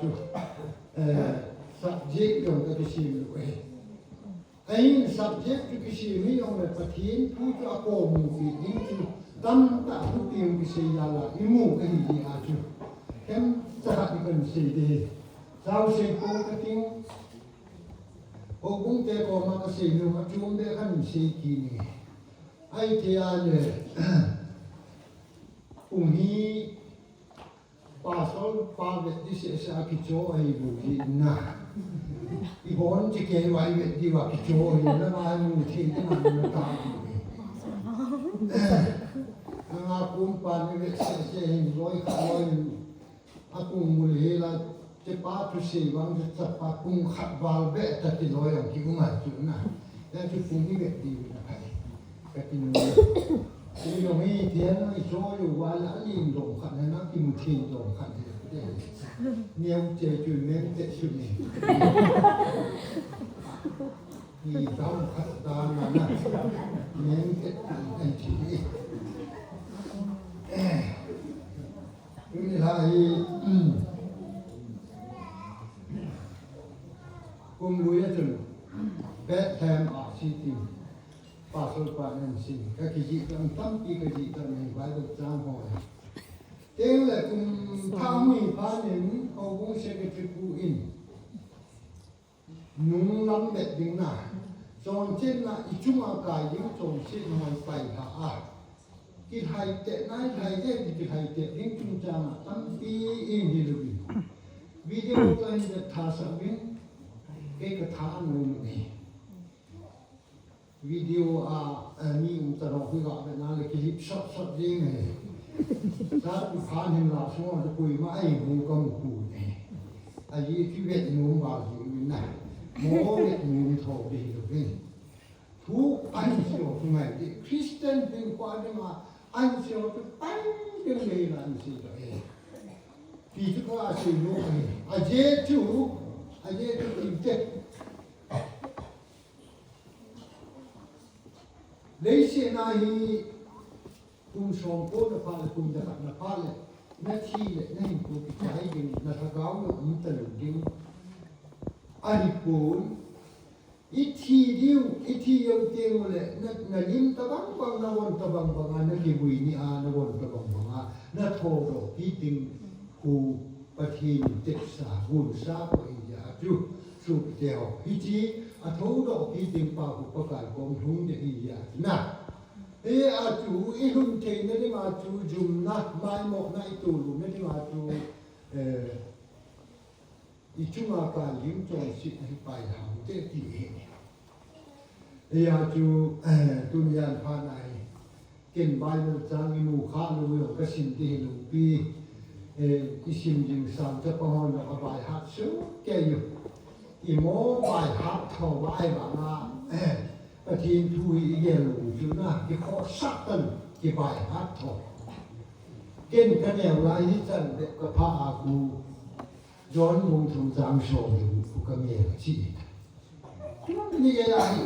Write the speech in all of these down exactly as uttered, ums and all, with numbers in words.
Chu, eh, subject jong ka kisem lou e. Ahin subject chu kisem hijongle Pathen thu chu akomu pi ding chu tamtah thu pi kisei jal a imu ahi jeh a chu. Themcha khat kahin sei ding. Chau sei pou kating. Houbung te koma kasei nom a chom beh kahin sei kit e. Ahithei a le, pung hi Pastor pa vet ding seh seh a kicho ahi bou hi na. Ibon che kei uva ivet diu a kicho ahi na, ma mu thei te na na ta. Nanga kum pa ni vet seh seh hin loi khat loi hin. Apung mul hi la, chepa thusei vang chu chapa pung khat val beh tah ti loi ang ki um a chu na. Ya chu pung ni vet diu na khai. Kati nu. Chu jong hi tiang i cho yo wa la lim dong khat na, na kimu thei dong khat na. Neo che chu neo che chu ni. Ni dong khat da na na. Neo che ai chi ni. Eh. Tuni la hi, um, kum lui a chun Bethlehem a si tin, Pastor pa nan sin, ka kijih tam tampi kajih tam e, Bible chang ho. Tengle kum thah mi pha nin, houbung secretary pu in, nung lam bet ding na, chonsetna i chunga kai ding chonsetna hoi pai lha a. Kilhai teh nai, lhai teh, kilhai teh ding chungchang a tampi in hi lou in. Video toh hin vet tha sah uvin, kei ka tha nom e. Video a, eh, mi um ta rong hui ga vet na le clip sot sot ding e. Sa tu khan hin la sung a tu kui ma ai mu ka mu ku e. A yi ki vet nom ba ji uvin na. Mo vet nom tho be hi lou in. Thu ahin seiho thu ngai ti. Christian ding kwa ding a ahin seiho thu pai ding le la ahin sei lou e. Pi chu ka sei lou e. A je chu, a je chu ti te. Leiset a hi kum som ko na pha le, kum jakhat na pha le, na thi le, na hinkho kichai ding, na lhagao jong um talou ding. Ahipon, i thi diu, i thi jou teng ule, na, na lim tabang bang, na von tabang bang a, na kivui ni a, na von tabang bang a, na thoudoh kit ding khu Pathen in tepsa, gonsa koi ahi jeh a chu, sopite ho. Hiche a thoudoh kit ding pa khu Pakai kom lhung ding ahi jeh a chu na. Hia chu, i lhun theina ding a chu, jumna, maimohna i toluna ding a chu, eh, i chunga kai ding chonsetna hi pai lha u hite ti ahi. Hia chu, eh, tuni a phat na hi. Ken Bible chang i mu kha lou jong ka sim ding hi lou pi. Eh, i sim jing sang chapa hon jong a by heart soh kei u. I mo by heart tho va ai vang a, eh, Pathen thu hi i gel lou chu na, kikhohsah tan, ki by heart tho. Ken ka neo lai hi chan bep ka pha a khu. John bung thum chang som le gup khu ka nge ka chi. Ni gei a hi.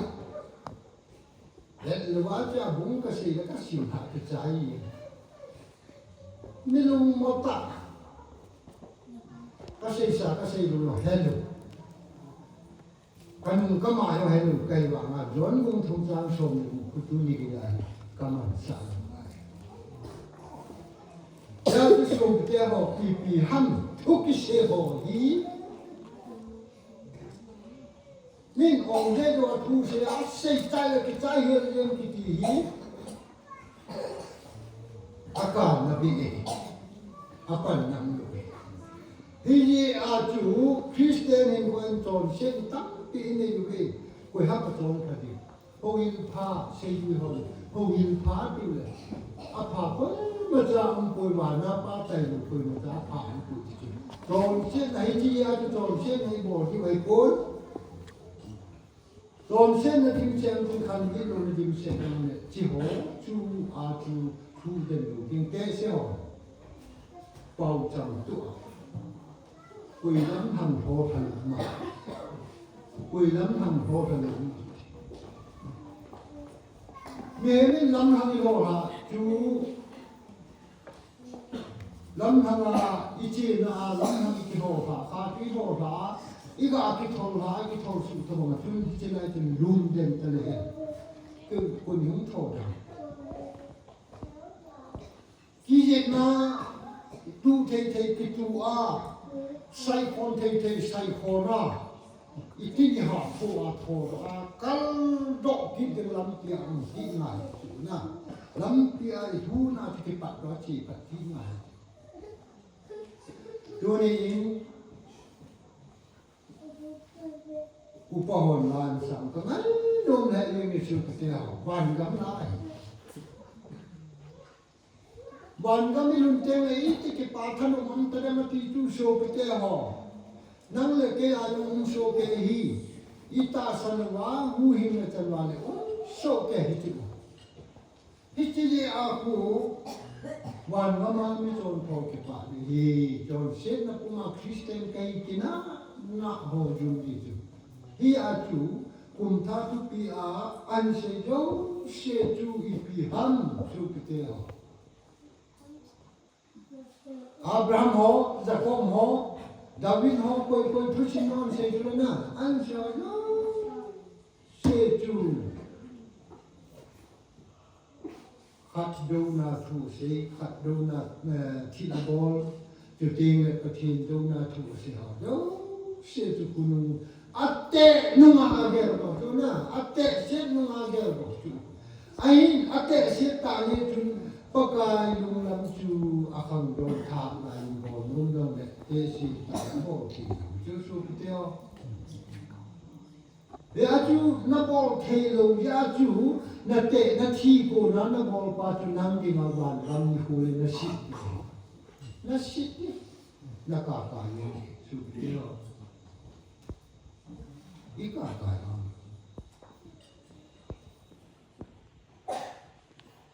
Let le va cha bung ka sei le ka sim ha ka chai. Mi lungmong tah. Ka seisa ka sei lou lou helou. Ka nung ka mai jong helou kei vang a, John bung thum chang som le gup khu tuni gei a hi ka mansah lou ngai. Chang chu sopite ho, ipi ham thu kisei ho hi. Min ong deh lou a thu sei a, sei chai le kichai hel jeng kiti hi. A kalna bih e, a panna um lou e. Hijeh a chu Christian hinkho in chonset tampi i nei uve. Koi ham ka chon pha ding. Houin pha, seijui hon, houin pha tiu le. A pha koima cha um poi, vana pa tailou koima cha pha um poi ti chu. Chonsetna hi ti a chu chonsetna i bol diu ahi poi. Chonsetna dimset, khantouna dimset le, hiche ho chu a chu thu den lou ding te se ho. Pau chang tu a. Koi lam hang ho than ma. Koi lam hang ho than ma. Mihem in lam hang i ho ha chu. Lamlhang a, i chena a, lamlhang i kihol lha, kha kihol lha, i ga kithol lha, i kithol suh tabang a, tun i chena i chun lum den ta le. Tun kun hung tho da. Kijepna, tu thei thei kitu a, sai khon thei thei sai khon a, i ti ni ha tho a tho a, kal doh kit ding lampi a hung hi ngai tu na. Lampi a i tu na ti kipat doh chi pat hi ngai. Tuni in, upa hon lan sang ka ngai nom le i mi su ka te ho, van gam na ai. Van gam i lun teng le i ti kipa thanom ang ta dem a ti chu sopite ho. Nang le kei a lung um soh kei hi. I tahsan uva, huhhing le chan uva le um soh kei hi ti u. Hiche jeh a khu, van gam a mi chonpha kipah ding hi, chonsetna puma Christian kahi tina, na ho jum ding chu. Hi a chu, kum thah thupi a, an sei jouse chu ipi ham, chu kiti ho. Abraham ho, Jacob ho, David ho, koi koi thusim ho an sei chu le na, an sei ho jouse chu. Khat douna thu sei, khat douna, eh, thil a bol, chuteng le Pathen douna thu sei ho jouse chu khonung, a teh nunga a gel bou chu na, a teh set nunga a gel bou chu. Ahin, a teh set tah le chun Pakai lunglam chu a khangdong thah lai in bol nom dong le, teh set tah a bol thei chu sopite ho. Hia chu na bol thei lou, hia chu na teh, na thi kona na bol pa chu nang dinga van gam nikho le na sih ding. Na sih ding. Na kah kah ding, sopite ho. I kah kah ding.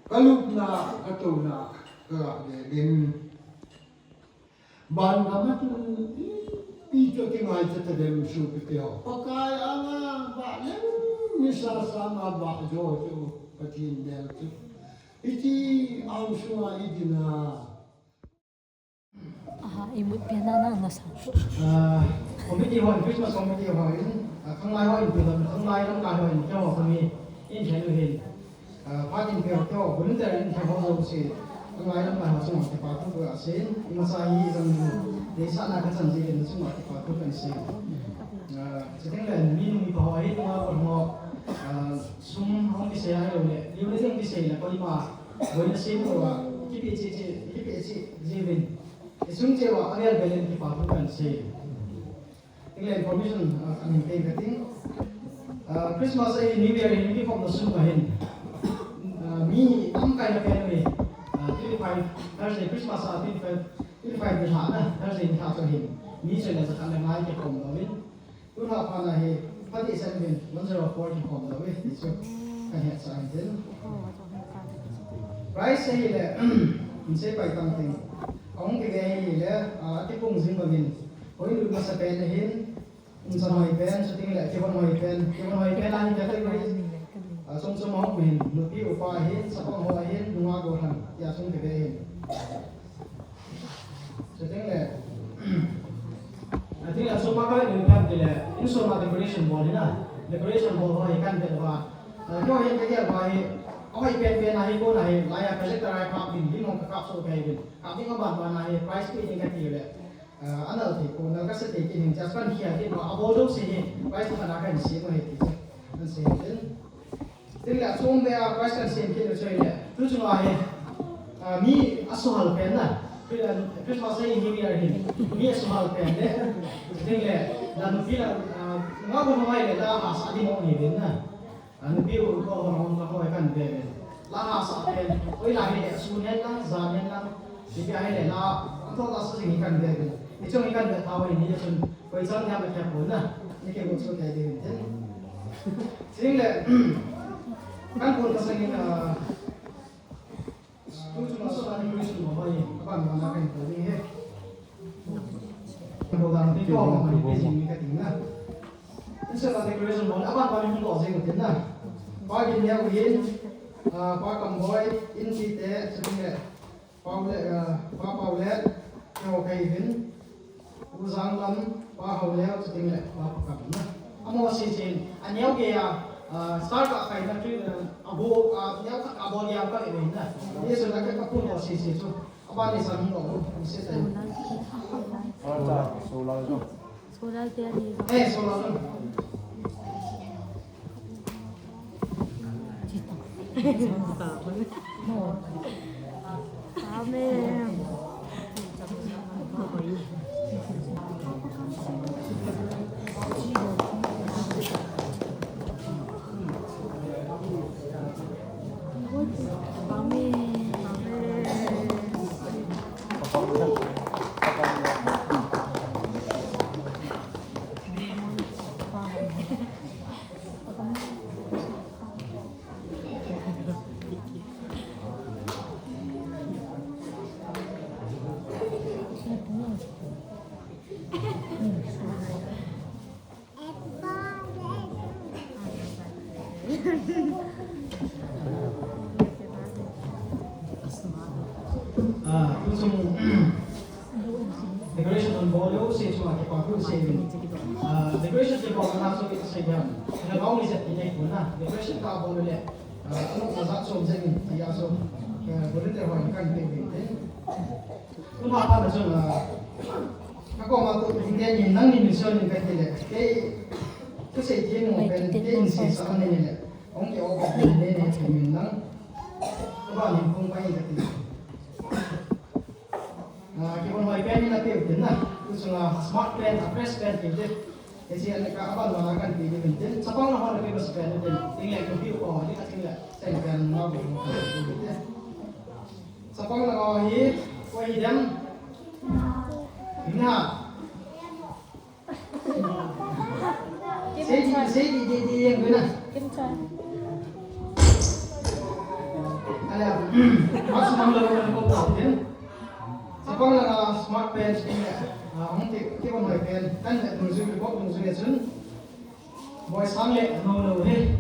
Ka lupna, ka touna, ka ga le ding. Van gam a chun ipi chu kingaicha ta dem sopite ho. Pakai anga vah leng, nisa sanga vah jo chu Pathen bel chu. Hiche ang sunga i dinga. Aha, imut pen na na na sa. Ah, committee ho, Christmas committee ho in, ah, khanglai ho in, khanglai lamkai ho in, keiho kami in, keiho hin. Ah, phat in keiho, keiho volunteer in keiho jouse, khanglai lamkai ho chunga kipa thu kasei in, imasa hi jong in, deisahna kachan jeh in chunga kipa thu kasei in. Ah, chuteng le, mi nung mipa ho hi, nunga kon ho, ah, sum hung kisei ahilou le, liu le ding kisei le, koima, boina sem lou a, kipe cheh cheh, kipe cheh jiuvin. Isung cheh uva, agel bel in kipa thu kasei. Chuteng le information, ah, kahin pe kate. Ah, Christmas ahin New Year ahin kikhopna sung ahin. Ah, mi tamtah in apen uve. Ah, twenty-five, Thursday, Christmas a twenty-five, twenty-five ni lhah na, Thursday ni lhah chu ahin. Mi soi le jakhat le nga kikhom uvin. Tulha phat na hi, phat ni sen uvin, one zero four kikhom uvin, ti chu kahin hetsah in tin. Prize ahile, in sei pai tang tin. Ahung kive ahile, ah, ati pung jing bangin. Hoi lut masa pen ahin, umchan hoi pen, chuteng le kihon hoi pen, kihon hoi pen a hin category, ah, chom chom a um in, nupi upa ahin, chapang ho ahin, nungah gollhang, tia chung kive ahin. Chuteng le, chuteng le, chom a kahin lut pen tile, insung a decoration bol hi na, decoration bol ho hi kahin vet uva. Ah, keiho hin kagel uva hi, ahoi pen pen ahi, kona hi, laiya projector a hi kap ding, lim hung kakap soh kei uvin, kap ding aban ban a hi, prize pe ding kati le. Ah, anal thei pon, nal kasa thei kit in, just kahin khel kit uva, abol jouse hi, prize khat a kahin sem u ahi ti chu, kahin sei in. Tin le, achom be a, prize kahin sem kit u chu ahile, tu chunga hi, ah, mi asuhal pen na, Chri-, ah, Christmas ahin New Year ahin, mi asuhal pen le, tin le, la nupi la, ah, nga ko ngai le, la hahsa ding mo ni ven na. A nupi u ko ho hung ka hoi kahin ve ve. La hahsa pen, oi la hile, sun hen lang, jan hen lang. Ipi ahile la, ang thou la sa jing hi kahin ve ve. Hiche hi kahin ve thei u ahi, hichun, koi chan dia ma kya pon na. Ni ke gon so kya de hin. Chuteng le, kahin pon ka sangin, ah, Tu chu ma so ani Christian mo bai, ka ban ma na kan ko ni he. Ko dan ti ko ma ni pe jing ni ka ting na. Insung a decoration mo, aban ban ni ko jing tin na. Pa Gin Neo hin, ah, Pa Kamboi, in ti te, chuteng le, Pa le, ah, Pa Pau le, Uvin, U Janglam, Pa Haoleo, chuting le Pa Pakam na. Amaho sese in, aneo geiya, ah, star kah khaina chu, ah, abo, ah, neo khat abo geiya kah le na. Hiche sun a ka, ka pun ho sese chu. Abani san ho, se tai. Solar, solar jo. Solar te ani. Eh, solar jo. Amen. Ah, tusung decoration on bol lou se chunga kipa thu sei uvin. Ah, decoration kibol na chu sei diam. Na bol ni se ti nei ko na. Decoration kabol le. Ah, anu ka jat som jeng in tia chu. Eh, volunteer ho kan pe uvin te. Tuma pat na chun, ah, ka koma tu ding te nin nangni mission in kati le. Kei, kasei thei nom pen, kei in seisah a nei le. Hung kio pen nei nei thei nin nang. Kaba nin kong pai kati. Ah, kibon hoi pen in apeu tin na. Tusunga smart pen, a fresh pen ti te. Hiche a ka aban ma kan ti ni pen tin. Chapang na hon a pe bas pen tin. Ting le ko piu ko ni ka ting le. Sei pen ma bu ko ti te. Chapang langa hi, koi hi dem? Hina. Sei di, sei di, di, di, yang guna. Ala, mas mang lo ko ko din. Chapang langa smart pen, sei ya. Ah, hung ti, ti ko noi pen. Kan le nung zui ko, nung zui sun. Boy sang le, no, no, hey.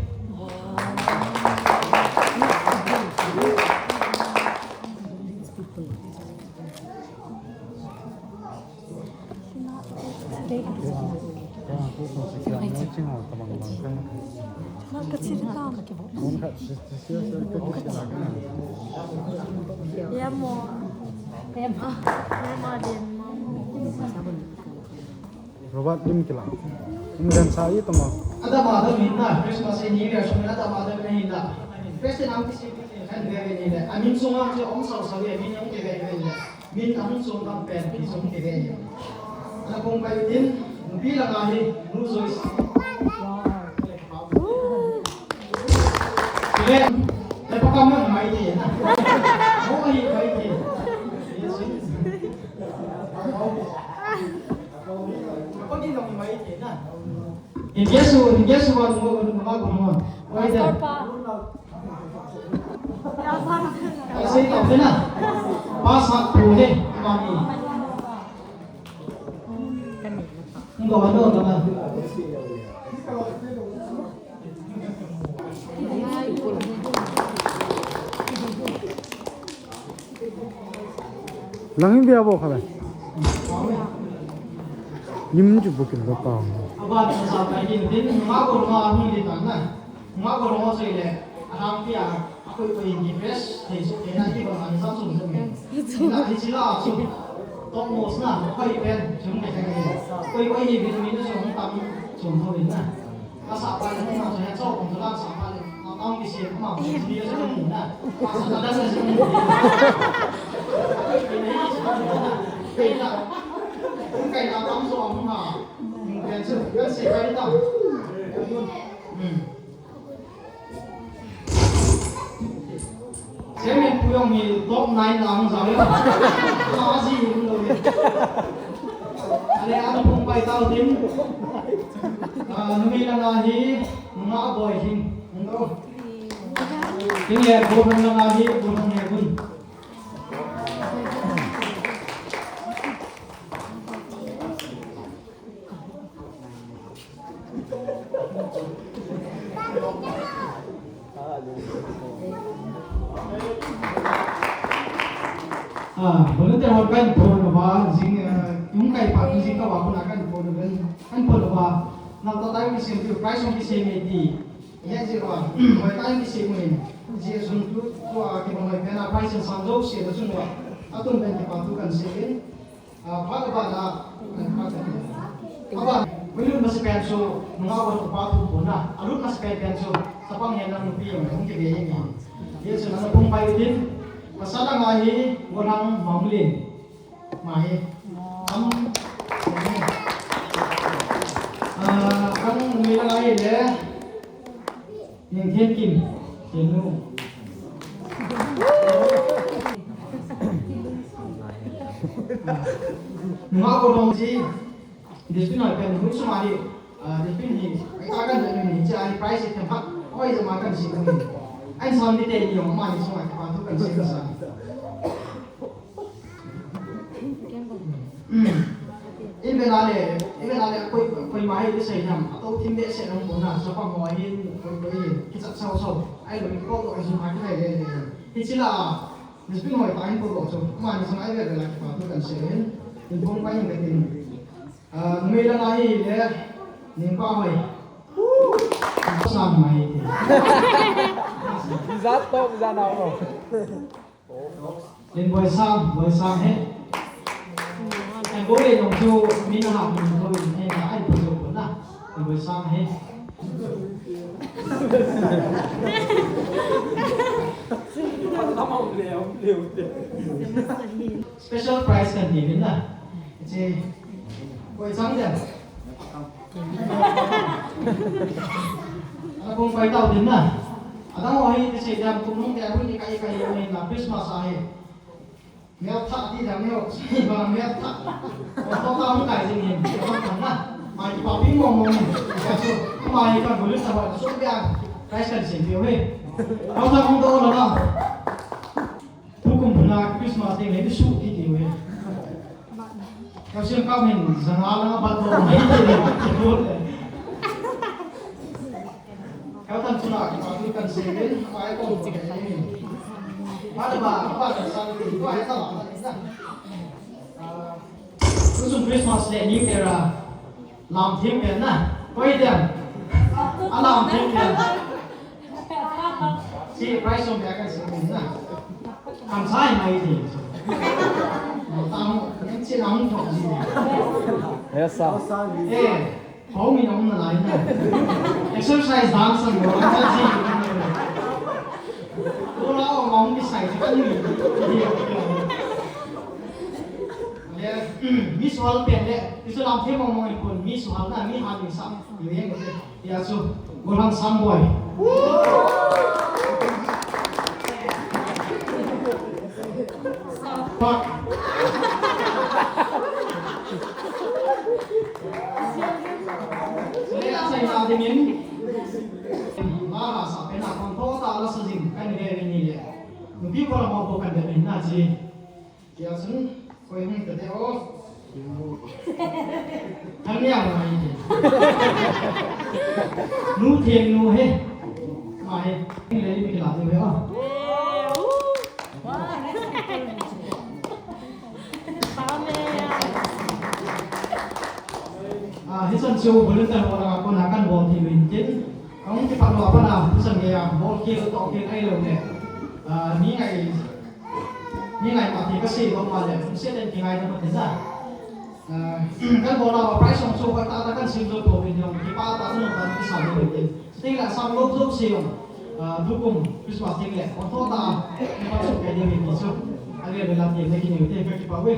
Yeah, mo. Yeah, mo. Robert lim kila. Lim den sa i tama. Adam adam hin na, Christmas in New Year sung adam adam hin na. President ang kisi kan be ni le. Amin sung ang je om sau sau ye, min ang ke be ni le. Min ang sung ang pen ki sung ke be ni. Ana kong pai tin, pi la nga hi, nu zoi sa. Kile, le pa kam mai ni na. Mo hi mai ni. Yes. Hingesu, hingesu wa nungo, nungo, nungo. Pastor pa. Pastor pa. Pastor pa. Nungo, nungo, nungo. Langin bia bo khala. Nim chu bukin lo pa. Aba sa pa kin tin ma ko ma mi le tan na. Ma ko ma sei le. Ahang pia a koi koi in ki best thei su ke na ki ba an sa su su. Na hi sila su. Top most na koi pen chung ke ke. Koi koi hi vitamin su hung tam chung ho in na. Ka sa pa le na sa he cho kong la sa pa le. Ang ang ki si ma ko ni le sa ni na. Ka sa ka da sa ni. Kai na tam so ang ha. Kan se kan se kai ta. Hmm. Chairman Pu Yong hi top nine lang jao le. Ma ji hung lo le. Ale a pung pai tau tin. Ah, numei langa hi, nunga boi hin. Hung lo. Tin le, boi langa hi, boi langa hi. Ah, volunteer hon kahin phone uva, jing, ah, hung kai pa tu jing kava kona kahin phone uva, kahin phone uva. Nang tatai kisem tu, prize hung kisem e ti. He ji uva, hoi kahin kisem e. Ji sung tu, tua kibang hoi pen a prize sang jouse le sung uva. Atum pen kipa thu kahin sei in. Ah, phat abana, ah, phat abana. Aba, milut masapen chu, nunga wan upa thu pon a. Alut masapen pen chu, chapang henlang nupi jong hung kive jeng e. Hichun ana pung pai utin, pasal anga hi, Golhang Maunglin. Ama hi. Am, ah, kan numei langa hi le, Ningthenkim, Thennu. Nunga Golhang ji, discipline pen, hung sung ahi, ah, discipline hi, ai ta kan ni, ni, cha, ai prize hi themkhat, oi, jama kan si ni. Ai sam ni te ni, ama ni sung ai, pa tu kan si kan sa. Iven ale, iven ale, koi, koima hi, isei nam, ato thim behseh nung pon a, chapang ho hin, koi, koi hin, kichat sau sau, ai lo, koi lo, ai sung, ai, ai, ai, ai. Hichi la, discipline hoi, pa hin, koi lo, chu, ama ni sung, ai, ve, ve, la, kipa thu kan sei hin, in pung pa hin, ka tin. Ah, numei langa hi le, Ningpahoi. Sang mai ti. Jat to, jat nau. Len Boisang, Boisang he. Em, Boi le nong chu, min ha, min ho, min he, na, ai, pa chu, na. Len Boisang he. Special prize kan ni, min na. Che, koi chang dia. Ana kong pai tau din na. Adang ho hi ti sei dia kum nung dia hui ni kai kai ni na Christmas ahi. Mel tha ti dia mel sei ba mel tha. Ko to ta hung kai jing hin. Ko ta na. Mai pa ping mong mong ni. Ka su. Ko mai ka bulu sa ba su dia. Kai san sin dia he. Ko ta hung do la na. Tukum puna Christmas ding le, ni su ti ti ve. Kau sim kau min, zanga la bat lo, mai ti le, ti lo le. Kau tan suna ki pa tu kan se le, pa ai ko ti ke ni. Ba ba, ba ba, sa ti, ba ai sa la, sa la. Ah, Kusum Christmas le New Year a lamthem pen na. Koi dem. A lamthem pen. Si prize som ya kan si pen na. Kan sai mai di. Tang, kan si lang thok di. Yes, sir. Eh. Hou mi nong na lai na. Exercise dance ang lo, ang sa ji. Ko la o mong ki sai ka ni. Le, Miss World pen le, isu lam the mong mong kun Miss World na mi ha ni sa. Yu yang ke. Ya su, Golhang Samboi. Pak. Sule a saina dingin, la la sa pena kon tho ta la sa jing kan ve ve ni le. Nupi ko la mo ko kan ve ve na ji. Tia sun, koi hung ta de o. Kan nia ma hi de. Nu Thennu he. Ma he. Le mi la de o. Ah, hisan chu volunteer ho la kona kan bol thei uvin tin. Kahung kipat lou a pat a, hisan geiya bol khel toh khel ahilou le. Ah, mi ngai, mi ngai pa ti kasei lou ma le, hung se den kingai na ma te ja. Ah, kan bol a prize hung chu ka ta ta kan sim jou tou vin jong, kipa ta ta nung kan kisa lou vin tin. Sting la sam lou jou se jong. Ah, tukum Christmas ding le, kon tho ta, kipa chu kai ding vin ti chu. Ale ve la ti le kini te ka kipa uve.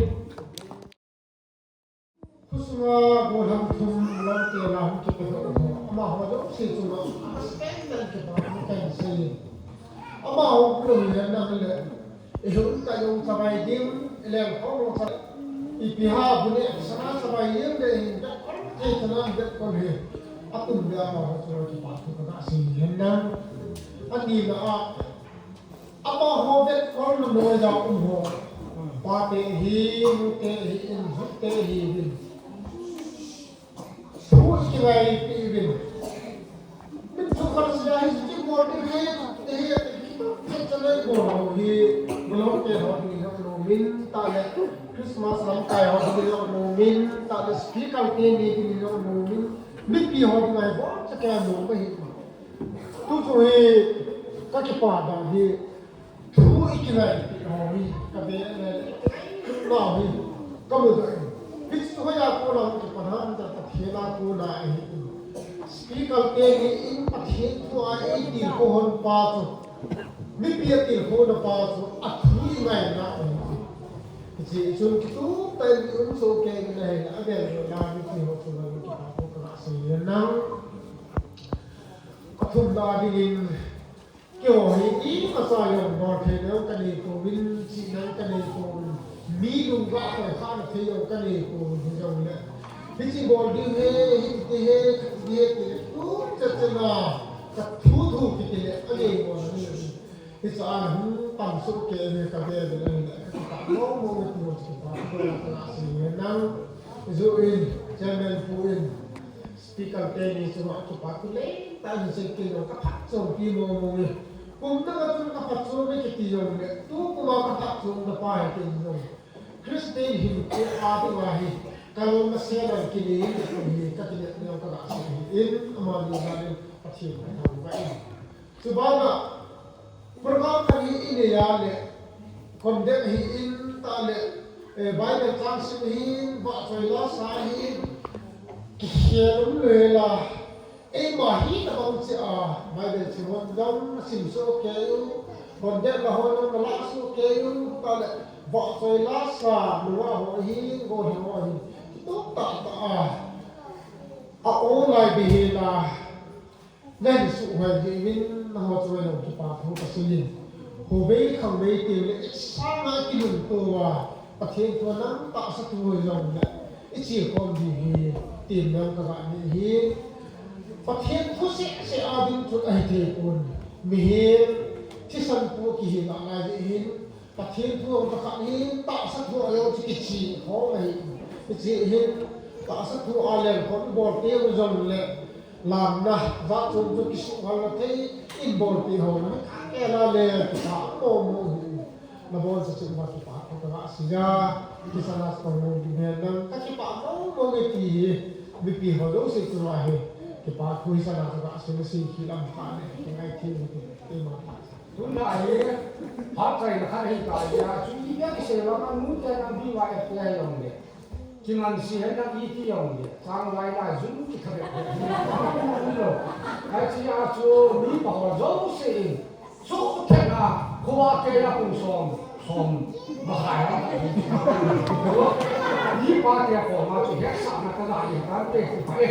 Khosunga gollhang thum lou te la hung kipe ho. Amaho jouse chunga, a, special kipa thu kahin sei. Amaho kulu hi henlang le, ihung ta jong chavai ding, ileng khom jong chavai. Ipi ham bu ne, sana chavai ding le hin, vet kon thei tana vet kon hi. Atum le amaho chunga kipa thu kana sei henlang. Ani la a, Amaho vet kon na noiya um ho. Pate hi, nute hi, in, hute hi, in. Thu kirai pi vin. Min thu khat sia hi ki bol ding hi, hi, hi, hi, chalai bol ho hi, bol ho te ho hi, ho lo hi. Min tale Christmas lamkai ho ding jong nomin, tale speaker te ni ding jong nomin, mipi ho ding ahi bou cha kei a nom ahi. Tu chu hi ka kipa dan hi, thu i kingai ti ho hi, ka be le, na hi, ka mu doi. Hichu hoiya kona kipa dan ta, Pathen a kona ahi. Speaker te ni in Pathen thu a eitilkhou hon pa chu. Mipi a tilkhouna pa chu a thu i ngaina ahi. Hiche chun kitup tah in i um soh kei in ahile, avel vel a mipi ho chunga kipa thu ka sei nang. Athumna dingin, keiho hi imacha jong bol thei lou ka nei pouvin, chihna ka nei pouvin, mi lungga koi khahna thei jong ka nei pouvin, hijongle hiche bol ding ahi, hiti ahi, hiti ahi, tile tuchan chan a ka thu thu kiti le, anei bol ani. Hiche a hung pan soh kei in ka be be le, ka kipa mong mong ti ho chu kipa thu la ka sei nang. Ju in, Chairman pu in, speaker te ni chunga kipa thu lentah in sei kit jong ka phatchompi mong mong e. Kum dang a chun ka phatchom e kiti jongle, tu kum a ka phatchomna pa hi kei jong Christian hinkho a dinga hi ka lolna sel a kinei in, hi ka kinepna jong ka gasei ahin, amani jal in Pathen ka thangvah in. Chubana, program khat hi i nei a le, conduct hi in tah le, eh, Bible chang sim hin, vahchoi lasa hin, kikhel um lou hel a, eima hi tabang cheh a, Bible sim hon jong na sim soh kei u, conduct la hon jong na la soh kei u, tah le, vahchoi lasa, nungah ho hin, golhang ho hin, kitup tah tah a, a online beh hel a, na hin suhhoi jeh uvin, nangho chunga jong kipa thu ka sei in. Khovei khanvei teng le, i sanga kilungto a, Pathen thu a nang tahsa thu hoi jongle, i chekhom ding ahi, tin jong ka ga nei ahi. Pathen thu seh seh a ding chun ahi thei pon. Mihem thisan pu kihi nalai jeh hin, Pathen thu jong khat hin, tahsa thu a jong chu kicheh khom ahi. Hiche hin, tahsa thu a lengkhom i bol teng u jongle, lamna, jat chom chom kisuhhalna thei in bolpi ho na, ka kei a le, kipa mong mong hi. Na bolsa cheh uva kipa thu ka ga sei a, thisan a ka mong ding ahi nang, ka kipa mong mong e ti hi, mipi ho jouse chunga hi, kipa thu thisan a ka ga sei, sei kilam pha le, kingai thei u ti, ti ma pha. Tuna hi, phatchaina khat hi ka hi a, chu ipi a kisei vang a, nute nang B Y F te a hi jong le. Kingansei hen nang iti jong le. Chang lai lai jun kitha bep bep. Lo. Hiche a chu mipa ho jouse in. Suhtheng a, khovah kei a pung som, som. Makhai a. Mipa te a koma chu hetsahna ka ga nei tante, kipa e.